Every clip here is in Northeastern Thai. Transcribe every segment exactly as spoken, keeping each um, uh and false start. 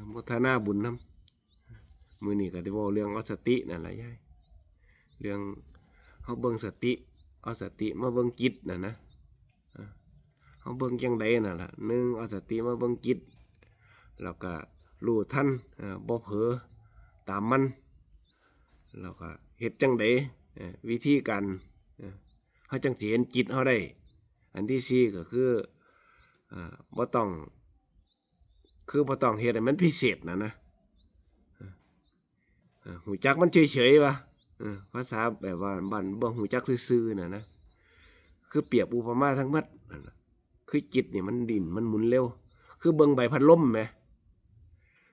โมทนาบุญนำ มื้อนี้ก็สิเว้าเรื่องเอาสตินั่นล่ะยาย เรื่องเฮาเบิ่งสติ เอาสติมาเบิ่งจิตนั่นนะ เฮาเบิ่งจั่งใดนั่นล่ะ หนึ่ง เอาสติมาเบิ่งจิต แล้วก็รู้ทัน เอ่อ บ่เผลอตามมัน แล้วก็เฮ็ดจั่งใด เอ่อ วิธีการ เอ่อ เฮาจั่งสิเห็นจิตเฮาได้ อันที่สี่ก็คือ เอ่อ บ่ต้อง คือบ่ต้องเฮ็ดให้มันพิเศษน่ะนะ เออ ฮู้จักมันเฉยๆ ว่า เออ ภาษาแบบว่าบ้านบ่ฮู้จักซื่อๆ น่ะนะ คือเปรียบอุปมาทั้งหมดนั่นน่ะ คือจิตนี่มันดิ้น มันหมุนเร็ว คือเบิ่งใบพัดลมแหม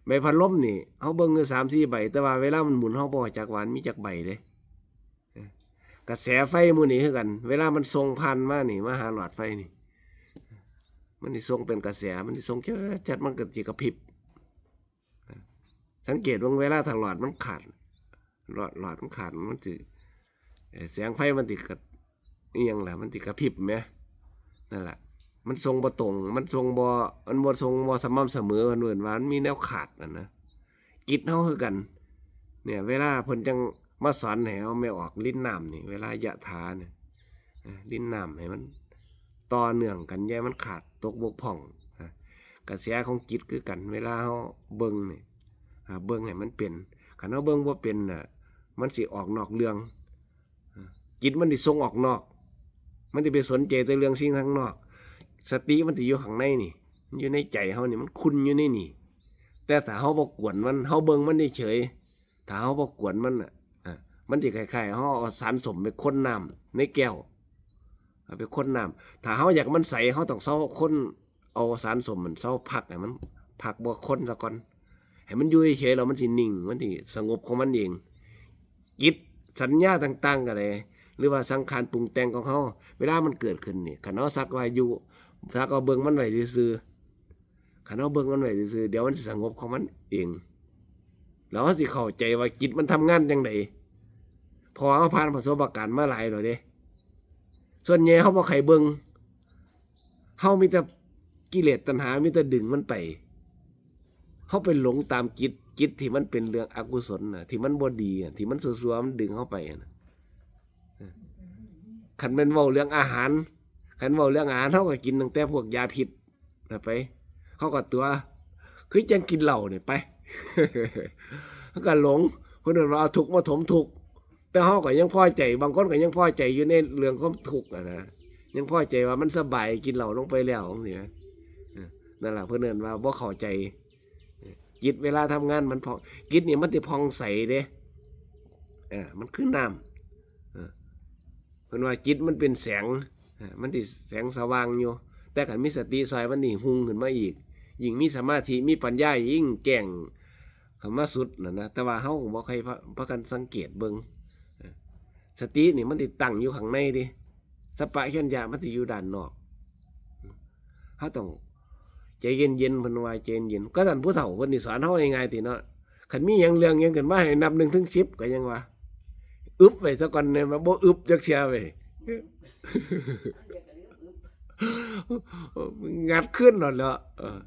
ใบพัดลมนี่ เฮาเบิ่งอยู่สามสี่ใบ แต่ว่าเวลามันหมุน เฮาบ่รู้จักว่ามันมีจักใบเด้ เออ กระแสไฟหมู่นี้คือกัน เวลามันส่งผ่านมานี่ มาหาหลอดไฟนี่ มันสิส่งเป็นกระแส มันสิส่งจัดๆ มันก็สิกระพริบ สังเกตเบิ่งเวลาถ้าหลอดมันขาด หลอด หลอดมันขาด มันสิ เอ่อ แสงไฟมันสิกระ อิหยังล่ะ มันสิกระพริบแหม นั่นล่ะ มันส่งบ่ตรง มันส่งบ่ มันบ่ส่งบ่สม่ำเสมอ เพิ่นเอิ้นว่ามันมีแนวขาดนั่นนะ จิตเฮาคือกัน เนี่ย เวลาเพิ่นจั่งมาสอนให้เฮาแม่ออกรินน้ำนี่ เวลายะถาเนี่ย เอ่อ รินน้ำให้มันต่อเนื่องกัน อย่าให้มันขาด ตกบกพร่อง นะ กระแสของจิตคือกัน เวลาเฮาเบิ่งนี่ อ่า เบิ่งให้มันเป็น คันเฮาเบิ่งบ่เป็นน่ะ มันสิออกนอกเรื่อง อ่า จิตมันสิส่งออกนอก มันสิไปสนใจแต่เรื่องสิ่งข้างนอก สติมันสิอยู่ข้างในนี่ มันอยู่ในใจเฮานี่ มันคุ่นอยู่ในนี่ แต่ถ้าเฮาบ่กวนมัน เฮาเบิ่งมันเฉยๆ ถ้าเฮาบ่กวนมันน่ะ อ่า มันสิคล้ายๆ เฮาเอาสารส้มไปคนน้ำในแก้ว เอาไปคนน้ำ ถ้าเฮาอยากมันใส เฮาต้องเซาคน เอาสารส้มมันเซาพักให้มัน พักบ่คนซะก่อน ให้มันอยู่เฉยๆ แล้วมันสินิ่ง มันสิสงบของมันเอง จิตสัญญาต่างๆ ก็ได้ หรือว่าสังขารปรุงแต่งของเฮา เวลามันเกิดขึ้นนี่ คันเฮาสักว่าอยู่ สักว่าเบิ่งมันไว้ซื่อๆ คันเฮาเบิ่งมันไว้ซื่อๆ เดี๋ยวมันสิสงบของมันเอง แล้วเฮาสิเข้าใจว่าจิตมันทำงานจั่งใด เพราะว่าเฮาผ่านประสบการณ์มาหลายแล้วเด้ ส่วนใหญ่เฮาบ่ใคร่เบิ่ง เฮามีแต่กิเลสตัณหา มีแต่ดึงมันไป เฮาไปหลงตามจิต จิตที่มันเป็นเรื่องอกุศลน่ะ ที่มันบ่ดีอะ ที่มันซั่วๆ มันดึงเฮาไปน่ะ คันแม่นเว้าเรื่องอาหาร คันเว้าเรื่องอาหาร เฮาก็กินตั้งแต่พวกยาพิษน่ะไป เฮาก็ตั๋ว คือจั่งกินเหล้านี่ไป เฮาก็หลง เพิ่นเอิ้นว่าเอาทุกข์มาถมทุกข์ แต่เฮาก็ยังพอใจ บางคนก็ยังพอใจอยู่ในเรื่องความทุกข์อะนะ ยังพอใจว่ามันสบายกินเหล้าลงไปแล้วจั่งซี้นะ เออ นั่นล่ะเพิ่นเอิ้นว่าบ่เข้าใจ จิตเวลาทำงานมันผ่อง จิตนี่มันสิผ่องใสเด้ เออ มันคือน้ำ เออ เพิ่นว่าจิตมันเป็นแสง เออ มันสิแสงสว่างอยู่ แต่คันมีสติซ่อยมันนี่ฮุ่งขึ้นมาอีก ยิ่งมีสมาธิ มีปัญญา ยิ่งแจ้งเข้ามาสุดน่ะนะ แต่ว่าเฮาก็บ่ค่อยพา พากันสังเกตเบิ่ง เออ สตินี่มันสิตั้งอยู่ข้างในเด้ สัพพะชัญญะมันสิอยู่ด้านนอก เฮาต้องใจเย็นๆ เพิ่นว่าใจเย็นๆ ก็ท่านผู้เฒ่าเพิ่นนี่สอนเฮาง่ายๆ ติเนาะ คันมีหยังเรื่องหยังขึ้นมาให้นับหนึ่งถึงสิบ ก็ยังว่า อึบไว้ซะก่อนเนี่ย มาบ่อึบจักเทื่อเว้ย งัดขึ้นโลดแหล้ว เออ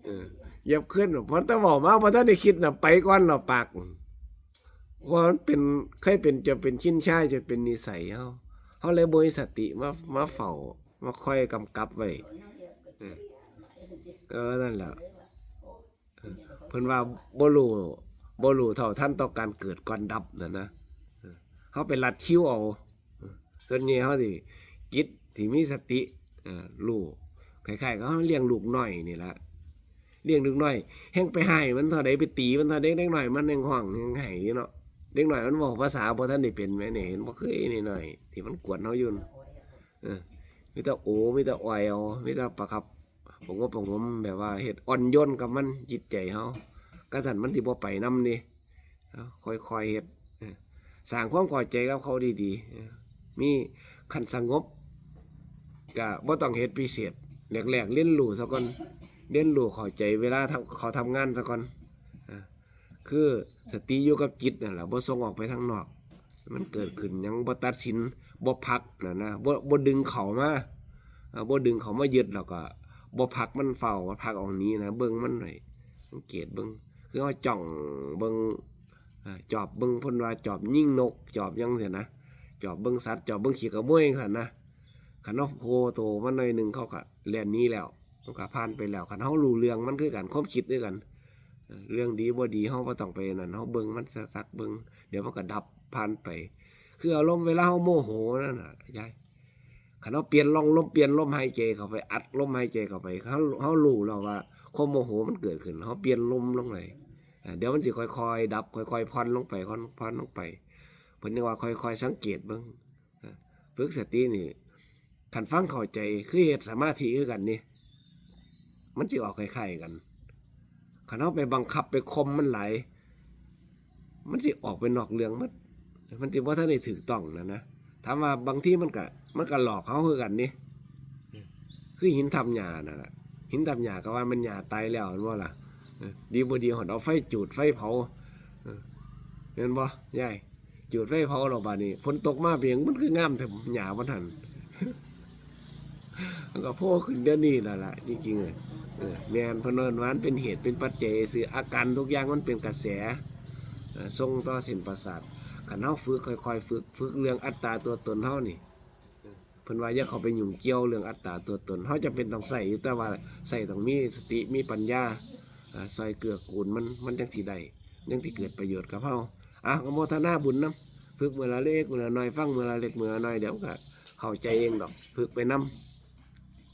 เออ เหยียบขึ้น พอแต่เว้ามา บ่ทันได้คิดน่ะ ไปก่อนแล้วปาก ว่ามันเป็น เคยเป็น จะเป็นชินชา จะเป็นนิสัยเฮา เฮาเลยบ่มีสติมา มาเฝ้า มาคอยกำกับไว้ เออ เออ นั่นแหละ เพิ่นว่าบ่รู้ บ่รู้เท่าทันต่อการเกิดก่อนดับน่ะนะ เฮาไปลัดคิวเอา ส่วนใหญ่เฮาสิ จิตที่มีสติ เอ่อ รู้ คล้ายๆ กับเฮาเลี้ยงลูกน้อยนี่ล่ะ เลี้ยงลูกน้อย แฮ่งไปฮ้ายมันเท่าใด ไปตีมันเท่าใด เด็กน้อยมันแฮ่งฮ้องแฮ่งไห้อยู่เนาะ เด็กน้อยมันเว้าภาษาบ่ทันได้เป็นแหม นี่เห็นบ่ คือน้อยๆ ที่มันกวนเฮาอยู่น่ะ เออ มีแต่โอ มีแต่อ่อยเอา มีแต่ประคับประงบประหงม แบบว่าเฮ็ดอ่อนโยนกับมัน จิตใจเฮา กะซั้นมันสิบ่ไปนำเด้ เอา ค่อยๆ เฮ็ด เออ สร้างความเข้าใจกับเขาดีๆ เออ มี คันสงบ กะบ่ต้องเฮ็ดพิเศษ แรกๆ เรียนรู้ซะก่อน เรียนรู้เข้าใจเวลาทำ เขาทำงานซะก่อน เออ คือสติอยู่กับจิตนั่นล่ะ บ่ส่งออกไปทางนอก มันเกิดขึ้นหยังบ่ตัดสิน บ่ผลักน่ะนะ บ่ บ่ดึงเข้ามา เอ่อ บ่ดึงเข้ามายึด แล้วก็บ่ผลักมัน ฟ้าวผลักออกหนีนะ เบิ่งมันไว้ สังเกตเบิ่ง คือเฮาจ้องเบิ่ง อ่า จอบเบิ่ง เพิ่นว่าจอบยิงนก จอบหยังจั่งซี้นะ จอบเบิ่งสัตว์ จอบเบิ่งขี้ขโมยจั่งซี้นะ คันเฮาโคโตมันหน่อยหนึ่ง เขาก็แล่นหนีแล้ว มันก็ผ่านไปแล้ว คันเฮารู้เรื่องมันคือกัน ความคิดคือกัน เออ เรื่องดีบ่ดีเฮาบ่ต้องไปนั่น เฮาเบิ่งมันสักๆ เบิ่ง เดี๋ยวมันก็ดับผ่านไป คืออารมณ์เวลาเฮาโมโหนั่นน่ะ ยาย คันเฮาเปลี่ยนลองลม เปลี่ยนลมหายใจเข้าไป อัดลมหายใจเข้าไป เฮา เฮารู้แล้วว่าความโมโหมันเกิดขึ้น เฮาเปลี่ยนลมลงเลย อ่า เดี๋ยวมันสิค่อยๆ ดับ ค่อยๆ ผ่อนลงไป ผ่อน ผ่อนลงไป เพิ่นเรียกว่าค่อยๆ สังเกตเบิ่ง อ่า ฝึกสตินี่ คันฟังเข้าใจ คือเฮ็ดสมาธิคือกันนี่ มันสิออกคล้ายๆ กัน คันเฮาไปบังคับไปข่มมันหลาย มันสิออกไปนอกเรื่องหมด มันสิบ่ทันได้ถูกต้องนั่นนะ ถามว่าบางทีมันก็ มันก็หลอกเฮาคือกันนี่ คือหินทับหญ้านั่นล่ะ หินทับหญ้าก็ว่ามันหญ้าตายแล้วแม่นบ่ล่ะ เออ ดีบ่ดีฮอดเอาไฟจูดไฟเผา เออ แม่นบ่ยาย จูดไฟเผาแล้วบาดนี้ ฝนตกมาเปียง มันคืองามแท้หญ้ามันหั่น มันก็โผล่ขึ้นเดี๋ยวนี้นั่นล่ะ จริงๆ เออ เออ แม่น เพิ่นเอิ้นว่ามันเป็นเหตุเป็นปัจจัยซื่อ อาการทุกอย่างมันเป็นกระแส เอ่อ ส่งต่อเส้นประสาท คันเฮาฝึก ค่อยๆ ฝึก ฝึกเรื่องอัตตาตัวตนเฮานี่ เพิ่นว่าอย่าเข้าไปยุ่งเกี่ยวเรื่องอัตตาตัวตน เฮาจำเป็นต้องใช้อยู่ แต่ว่าใช้ต้องมีสติ มีปัญญา อ่า ซอยเกื้อกูลมัน มันจั่งสิได้ จั่งสิเกิดประโยชน์กับเฮา อ่ะ อนุโมทนาบุญนำ ฝึกมื้อละเล็กมื้อละน้อย ฟังมื้อละเล็กมื้อละน้อย เดี๋ยวก็เข้าใจเองดอก ฝึกไปน